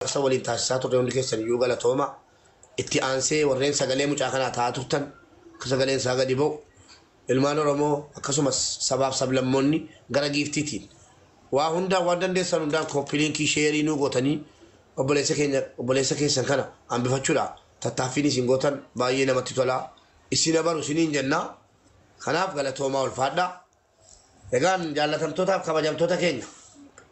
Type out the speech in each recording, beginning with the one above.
Gargaarsa waliin taasisaa turre hundi keessan iyyuu galatooma. Itti aansee warreen sagalee mucaa kanaa ta'aa turtan akka sagaleen isaa gadi ba'u ilmaan Oromoo akkasumas sabaaf sablammoonni gara giiftiitiin waa hundaan waan dandeessan hundaan copy link share nuu gootanii obboleessa keenya obboleessa keessan kana hambifachuudha. Tattaaffiin isin gootan baay'ee namatti tola. Isin abaru isiniin jenna. Kanaaf galatoomaa, ulfaadhaa. Egaan jaallatamtootaaf kabajamtoota keenya,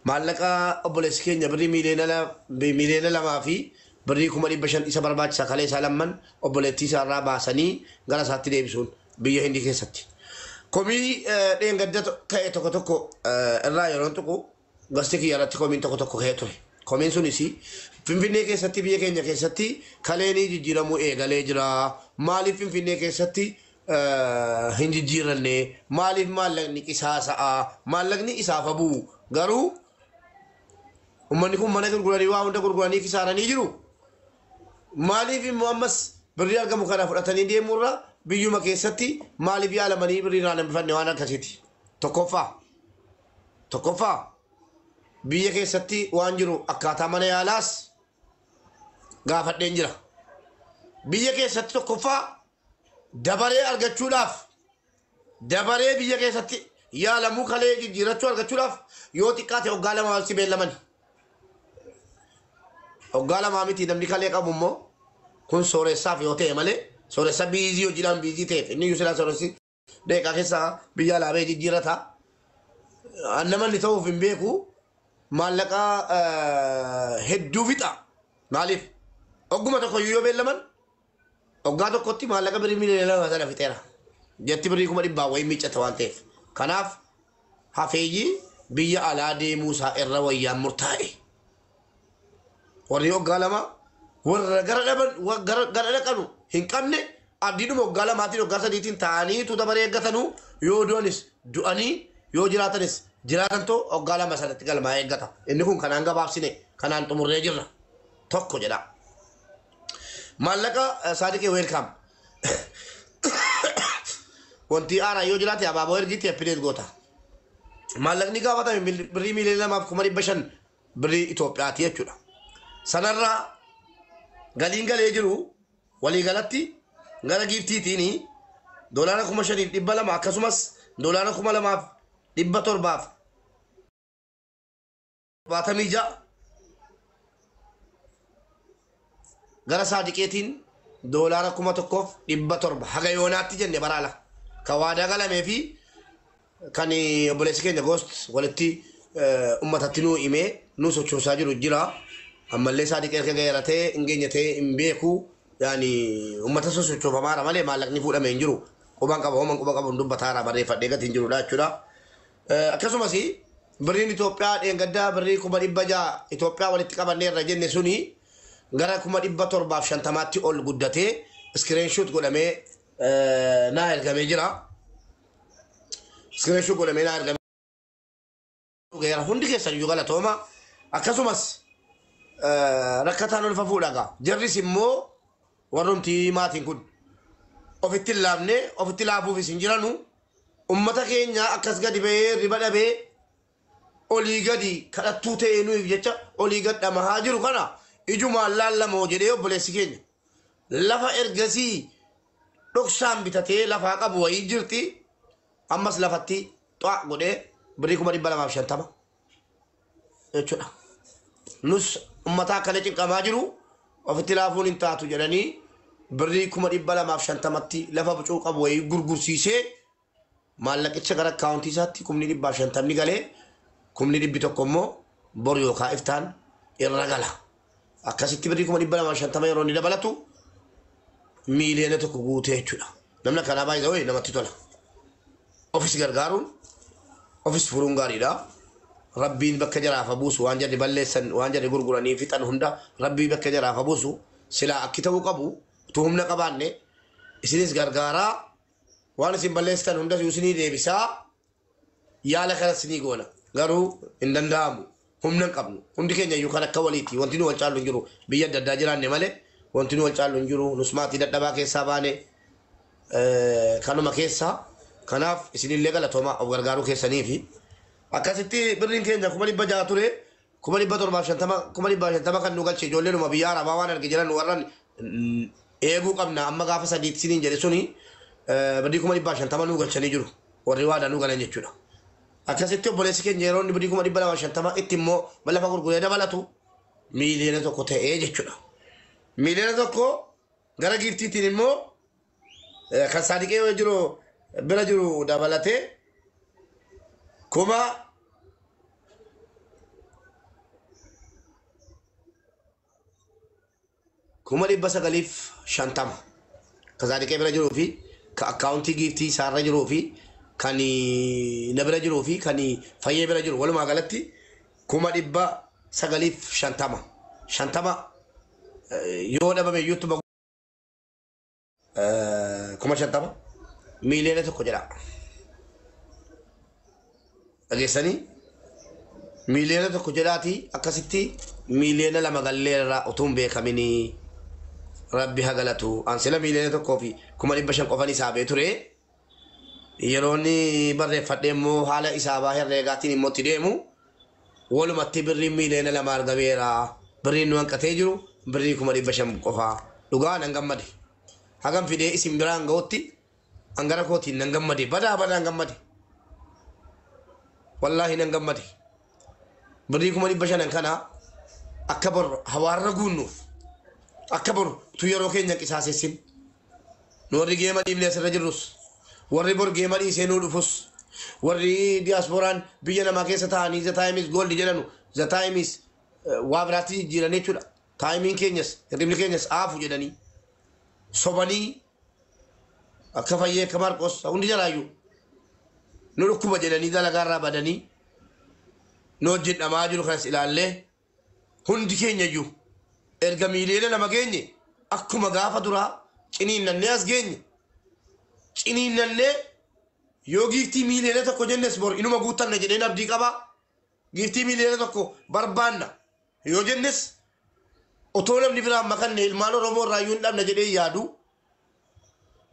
maallaqa obboleessi keenya birrii 2 miiliyoona fi birrii 500,000 isa barbaachisa, kalee isaa lamman obboleettii isaa irraa baasanii gara isaatti deebisuun biyya Hindii keessatti. Komii dheengadda ka'e tokko tokko irraa yeroon tuqu, gasti kiyya irratti komiin tokko tokko ka'ee ture. Komiin sunis Finfinnee keessatti, biyya keenya keessatti kaleenii jijjiiramuu eegalee jira. Maaliif Finfinnee keessatti hin jijjiiranne? Maaliif maallaqni qisaasa'a? Maallaqni isaaf bu'u. Garuu uummanni kun mana gurguranii, waa hunda gurguranii kisaaranii jiru. Maaliif immoo ammas birrii argamu kana fudhatanii deemuurra biyyuma keessatti maaliif yaalamanii birrii irraa hambifanne, waan akkasiiti. Tokkoffaa. Tokkoffaa, biyya keessatti waan jiru akkaataa mana yaalaas gaafadheen jira. Biyya keessatti tokkoffaa dabaree argachuudhaaf, dabaree biyya keessatti yaalamuu, kalee jijjiirachuu argachuudhaaf yoo xiqqaate waggaa 2 si beellamani. Waggaa 2 miti, namni kalee qabu immoo kun sooressaaf yoo ta'e malee, sooressa busy hojiidhaan busy ta'eef, inni iyyuu silaa sooressi deeqaa keessaa biyya alaa ba'ee jijjiirata. Nama inni ta'uuf hin beeku, maallaqa hedduu fixa. Maaliif? Ogguma tokko iyyuu yoo beellaman waggaa tokkotti maallaqa birrii 2 miiliyoona sana fixeera. Jetti birrii 100,000 wayii miiccata waan ta'eef. Kanaaf hafeeyyii biyya alaa deemuu isaa irra wayyaan murtaa'e. Warri waggaa 2 warra gara dhaban, gara dhaqanu hin qabne, abdiidhuma waggaa 2tiin waggaa 3tiin ta'aniitu dabaree eeggatanuu, yoo du'anis du'anii, yoo jiraatanis jiraatantu waggaa 2 sanatti galmaa eeggata. Inni kun kanaan gabaabsine, kanaan xumurree jirra. Tokko jedha. Maallaqa Saadiqee, welcome. Wanti haaraa yoo jiraate abaaboo ergiitti update goota. Maallaqni gaafatame birrii 2,500,000 birrii Itoophiyaati jechuudha. Sanarraa galiin galee jiru waliigalatti gara giiftiitiin doolaara 5,200, akkasumas doolaara 2,776 gara Saadiqeetiin doolaara 1,700 haga yoonaatti jenne baraala. Kan waadaa galamee fi kan obboleessi keenya Goost walitti uummatatti nuu himee nuu sochoosaa jiru jira. Ammallee Saadiqee erga gaheeratee hin geenyatee hin beeku. Yaani uummata sosochoofamaara malee maallaqni fuudhamee hin jiru. Quban qaba, homan quba qabu dubbataara, barreeffadhee gatiin hin jirudha jechuudha. Akkasumas birriin Itoophiyaa dheengaddaa birrii 600,000 Itoophiyaa walitti qabanneerra jenne suni gara 750,000tti ol guddatee screenshot godhamee naa ergamee jira. Screenshot godhamee naa ergamee jira. Hundi keessan iyyuu galatooma. Akkasumas rakkataan ol fuudha gaa. Jarris immoo warrumti maatiin kun ofitti hin laafne, ofitti laafuufis hin jiranu. Ummata keenya akkas gadi ba'ee riba dhabee olii gadi kadhattuu ta'ee nuuf jecha olii gad dhamahaa jiru kana ijumaan laallamoo jedhee obboleessi keenya lafa ergasii dhoksaan bitatee lafaa qabu wayii jirti, ammas lafatti xaa godhee birrii 250,000 jechuudha. Nus ummata akkana cinqamaa jiru ofitti laafuun hin taatu jedhanii birrii 250,000tti lafa bucuu qabu wayii gurgursiisee maallaqicha gara akkaawuntii isaatti 150,000 galee, 100,000 immoo bor yookaan iftaan irra gala. Akkasitti birrii 250,000 yeroo inni dabalatu 1 miiliyoona guutee jechuudha. Namni akkanaa baay'ee wayii namatti tola. Ofis gargaaruun ofis furuun gaariidha. Rabbiin bakka jaraaf buusu, waan jarri balleessan, waan jarri gurguranii fixan hunda Rabbii bakka jaraaf buusu. Silaa akki ta'uu qabu utuu humna qabaanne isinis gargaaraa, waan isin balleessitan hunda isinii deebisaa, yaala kanas isinii goona. Garuu hin danda'amu, humna hin qabnu. Hundi keenya iyyuu kan akka waliiti, wanti nu wal caallu hin jiru. Biyya adda addaa jiraanne malee wanti nu wal caallu hin jiru. Nus maatii dadhabaa keessaa baane kanuma keessaa. Kanaaf isinillee galatooma of gargaaruu keessanii fi akkasitti birriin keenya 600,000 ture. 750,000, 150,000 kan nu galche ijoolleenuma biyya arabaa waan arge jiran warran eeguu qabna. Amma gaafa sadiitti siniin jedhe suni birrii 150,000 nu galchanii jiru warri waadaa nu galan jechuudha. Akkasitti obboleessi keenya yeroo inni birrii 250,000 itti immoo lafa gurguree dabalatu 1 miiliyoona ta'ee jechuudha. 1 miiliyoona gara giiftiitiin immoo kan saadiqee jiru bira jiru dabalatee 950,000 kan saadiqee bira jiruu fi kan akkaawuntii giiftii isaarra jiruu fi kan na bira jiruu fi kan fayyee bira jiru walumaa galatti 950,000 shantama yoo dhabame iyyuuttuma 50,000 1 miiliyoona jedha. Dhageessanii 1 miiliyoona jedhaati akkasitti 2 miiliyoona galleerra utuu hin beekaminii rabbi haa galatu. Ansila 1,500,000 qofan isaa bee ture. Yeroo inni barreeffadhe immoo haala isaabaa herreegaatiin immoo itti deemu walumatti birriin 2 miiliyoona argameera. Birriin nu hanqatee jiru birrii 500,000 qofa. Dhugaa nan gammade. Hagam fidee isin biraan ga'utti hangara kootiin nan gammade. Badaa badaan gammade. Wallaahi nan gammade. Birrii 500,000 kana akka bor hawaarra guunnuuf akka bor tu yeroo keenya qisaasessin nu warri geema dhiibnee asirra jirrus warri bor geema dhiisee nuu dhufus warri diyaaspooraan biyya namaa keessa taa'anii the time is gold jedhanu the time is waa biraatti jijjiiran jechuudha. Timeiin keenyas hirribni keenyas aafu jedhanii sobanii akka fayyee akka Maarqos hundi jalaayyuu nu dhukkuba jedhanii dalagaarraa badanii nu wajjin dhamaa jiru kanas ilaallee hundi keenya iyyuu erga 2 miiliyoona geenye akkuma gaafa duraa ciniinnannee as geenye ciniinnannee yoo giiftii 1 miiliyoona jennes bor inuma guuttanna jedheen abdii qabaa. Giiftii 1 miiliyoona barbaanna yoo jennes otoo namni biraan makanne ilmaan Oromoo irraa iyyuu hin dhabna jedhee yaadu.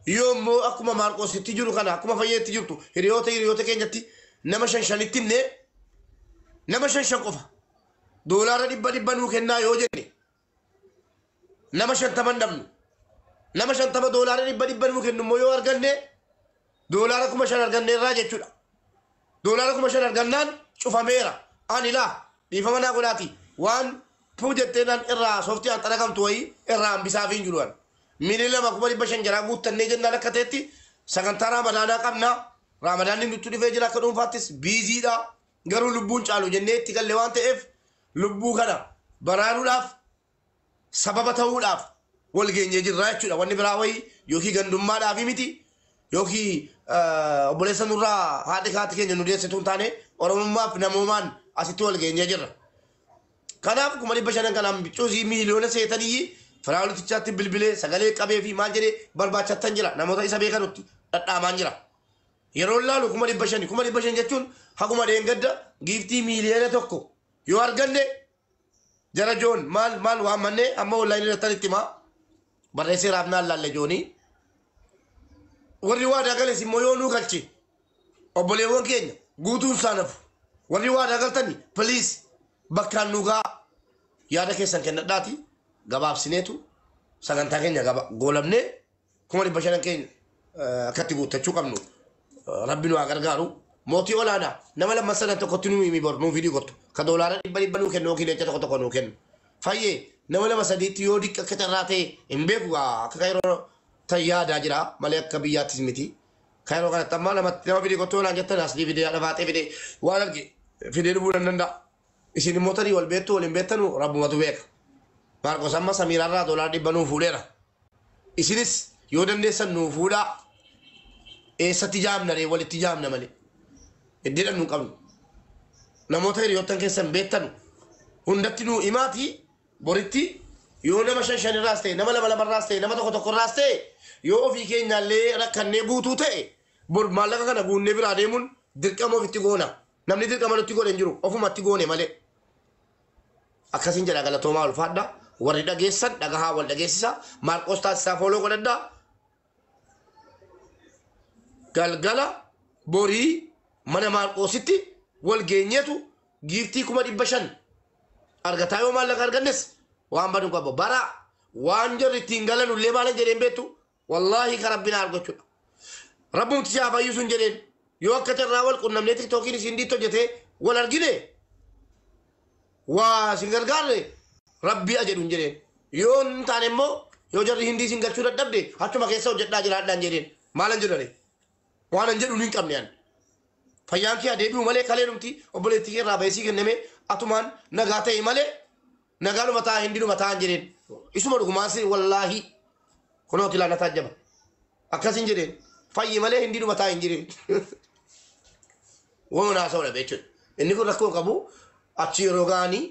Yoo immoo akkuma Maarqoositti jiru kana akkuma Fayyeetti jirtu hiriyoota keenyatti nama shan shanitti illee nama shan shan qofa doolaara dhibba dhibba nuu kennaa yoo jenne nama 50 hin dhabnu. Nama 50 doolaara dhibba dhibba nuu kennu immoo yoo arganne doolaara 5,000 arganne irraa jechuudha. Doolaara 5,000 argannaan cufameera. Ani laa dhiifama naa godhaati waan puu jetteenaan irraa sooftii aan xaragamtu wayii irraa hambisaaf hin jiru. 2,500,000 jaraa guuttannee jennaan akka ta'etti sagantaa raamadaanaa qabna. Raamadaanni nutti dhufee jira akka dhuunfaattis busydha. Garuu lubbuun caalu jennee itti galle waan ta'eef lubbuu kana baraaruudhaaf sababa ta'uudhaaf wal geenyee jirra jechuudha. Wanni biraa wayii yookiin gandummaadhaaf miti yookiin obboleessa nurraa haadhi kaati keenya nu deessitu hin taane oromummaaf namoomaan asitti wal geenyee jirra. Kanaaf 500,000 kanaan cuusii miiliyoona seetanii firaawultichaatti bilbilee sagalee qabee fi maal jedhee barbaachattan jira namoota isa beekanutti dhadhaamaan jira. Yeroo laalu 500,000 500,000 jechuun haguma deengadda giiftii 1 miiliyoona yoo arganne jara joon maal maal waan mannee amma onlaayinii irratti itti himaa barreessee raafnaan laalle joonii. Warri waadaa gales immoo yoo nuu galche obboleewwan keenya guutuun saanafu warri waadaa galtani please bakkaan nu gaa yaada keessan kennadhaati gabaabsineetu sagantaa keenya goolabnee 500,000 keenya akkatti guuttachuu qabnu rabbi nu haa gargaaru. Mootii olaanaa nama lama sadan tokkotti nu himi bor nuu fidii kottu ka doolaara dhibba dhibba nuu kennu yookiin leenca tokko tokko nuu kennu. Fayyee nama lama sadiitti yoo diqqa akka carraa ta'e hin beeku akka yeroo tan yaadaa jira malee akka biyyaattis miti. Kan yeroo kanatti amma namatti nama fidii kottu naan jettan asii fidee haadha baatee fidee waan arge fidee dhufuu nan danda'a. Isin immoo tarii wal beektu wal hin beektanu rabbumatu beeka. Maarqos amma Samiiraarraa doolaara dhibba nuu fuudheera. Isinis yoo dandeessan nuu fuudhaa. Eessatti jaamna ree walitti jaamna malee. Iddoo nu qabnu. Namoota hiriyoottan keessan beektanu hundatti nuu himaatii boritti yoo nama shan shan irraas ta'e nama lama lama irraas ta'e nama tokko tokko irraas ta'e yoo ofii keenyaallee rakkannee guutuu ta'e bor maallaqa kana guunnee biraa deemuun dirqama ofitti goona. Namni dirqama nutti godhe hin jiru ofumatti goone malee. Akkasiin jedha galatoomaa ulfaadha. Warri dhageessan dhagahaa wal dhageessisa. Maarqos taasisaa follow godhadhaa. Galgala borii mana Maarqoositti wal geenyeetu giiftii 500,000 Argataa yoo maallaqa argannes waan badu qabu. Bara waan jarri ittiin galan ullee maalan jedheen beektu, wallaahi ka rabbi na argachuudha. Rabbumti si haa fayyisu hin jedheen. Yoo akka carraa wal qunnamnee tiktookiin isin diitti hojjetee wal argine waa isin gargaarre rabbii ajedhu hin jedheen. Yoo hin taane immoo, yoo jarri hindii isin galchuu dadhabde, achuma keessa hojjedhaa jiraadhaan jedheen. Maalan jedhare? Waan an jedhu hin qabne an. Fayyaan kee adeebi'u malee, kalee dhumti obboleettii kee irraa bahisii kenname atumaan nagaa ta'e malee, nagaanuma ta'a, hindinuma ta'an jedheen. Isuma dhugumaan si wallaahi kunooti ilaalataa jaba. Akkas hin jedheen. Fayyi malee hindinuma ta'a hin jedheen. Waan haasa'u dhabe jechuudha. Inni kun rakkoo qabu achi yeroo ga'anii